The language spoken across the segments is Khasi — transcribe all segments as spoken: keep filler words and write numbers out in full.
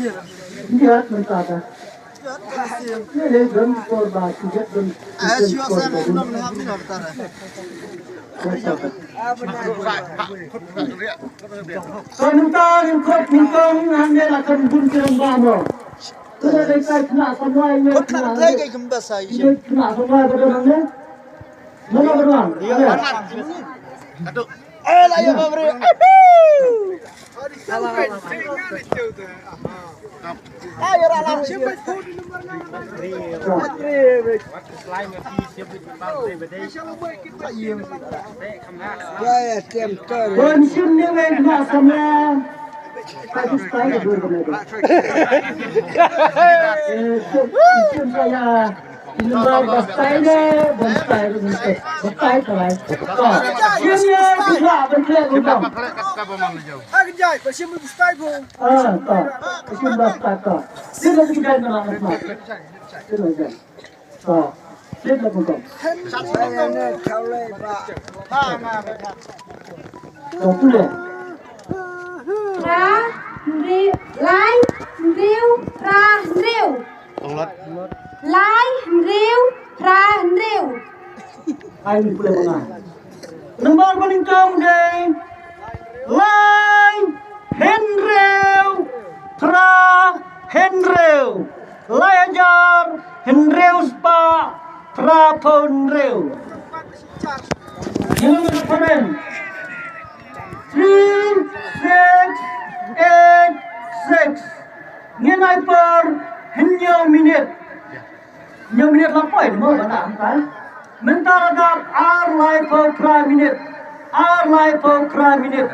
Ïa, mynta ka. Ïa, ïa, don por ba, ki jet don, ki jet por ba, don. Ka mynta ring khot nyngkong hangne la kan bun ki rangbah mo. Ka dei ka khynnah samla ïa khynnah. Ïa khynnah samla ba don hangne. Mano ba don? Ïa. Eh, la ïa ba bri. Ban shim ne wei khynnah samla. Ka tu stai ka dur ka ne. Eh, shim, shim ka ïa. Ki nambar ba stai ne, ba stai ne, ba stai ka lai. To. Shim ne, ki la ban khleh ban kong. Ah, to. Shim ba stai to. Shim ne ki jai na ma. Shim ne jai. To. Shim ne ban kong. To, tu le. Phra, hynriew, lai, hynriew, phra, hynriew. Lai, hynriew, phra, hynriew. Ai, ni pule mana. Nambar ba nyngkong dei lai, hynriew, phra, hynriew. Lai hajar, hynriew spah, phra phew hynriew. Ngin ïa pynmen. Three six eight six. Ngin ai por hynñiew minit. Hynñiew minit la poi mo ba na hangtai. Mynta la dap ar lai phew phra minit. Ar lai phew phra minit.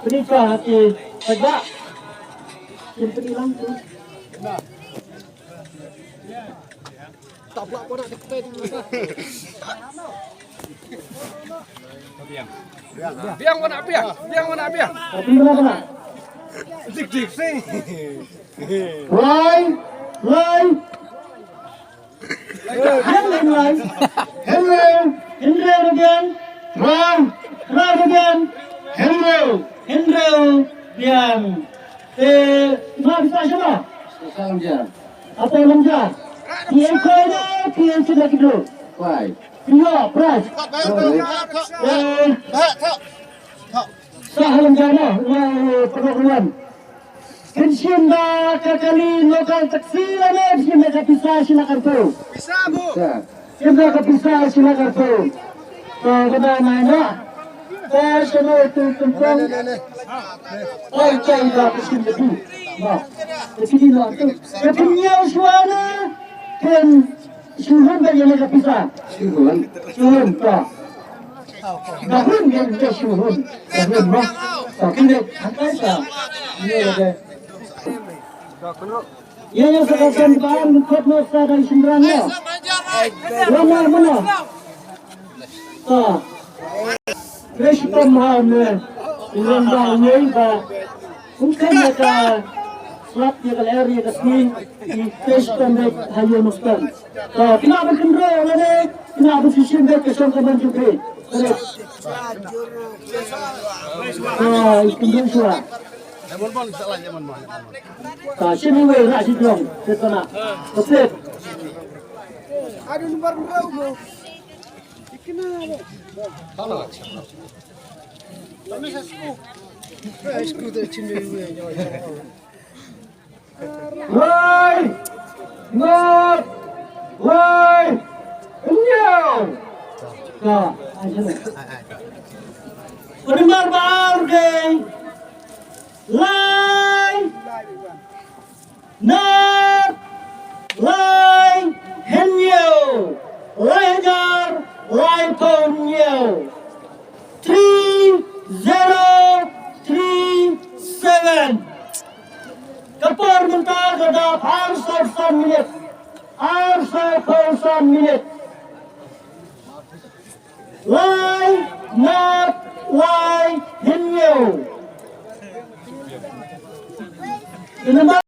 Pynïaid ka hati pajak. Pynïaid lang tu. Biang mana biang, biang mana biang. Dik dik sing. Lai, lai. Hynriew, hynriew, hynriew ruh biang, phra, phra ruh biang, hynriew, hynriew biang. Eh, ma pisa shaba? Salam jar. Apa lam jar? Ki engkau ni, ki engkau lagi dulu. Baik. Iya, pras. Eh, Sa ha lem jam mo, ïa, ïa, pynrok ruan. Kin shim da ka kali local taxi lane, shim da ka pisa shi lak arphew. Pisa, bu. Shim da ka pisa shi lak arphew. Ka kena nai na. Ka shano tu tu tu. Oi, cai da ka shim da tu. Ba. Ka kini lo tu. Ka pynïaw shuwa na. Kin Shu hun ba ïa leh ka pisa. Shu hun. Shu hun, to. Da hun ïa leh shu hun. Da hun, mo. To, kine, hangtai sa. Ïa leh. Ïa, ïa, sa ka san ba, khot mo sa da shynrang, mo. Lama, mo. To. Fresh pom ha me. Ulang ba, ulang ba. Kum kane ka slap ïa ka lyer ïa ka sngi, i test pynbeit ha ïa u nongstad. To, kine ba kynroh lane, kine ba shisien beit ka shong ka ban jubri. To, i kynroh shuwa. To, shim iwei rah shi jrong, set sana. To, set. Lai, nod, lai, hynñiew. Ka, ai, sini. Pynmar ba ar dei. Lai. Nod, lai, hynñiew, lai hajar, lai phew hynñiew. Three zero three seven. Ka por mynta ka dap ar saw san minit. Ar saw phew san minit. Lai, nod, lai, hynñiew. Kine ma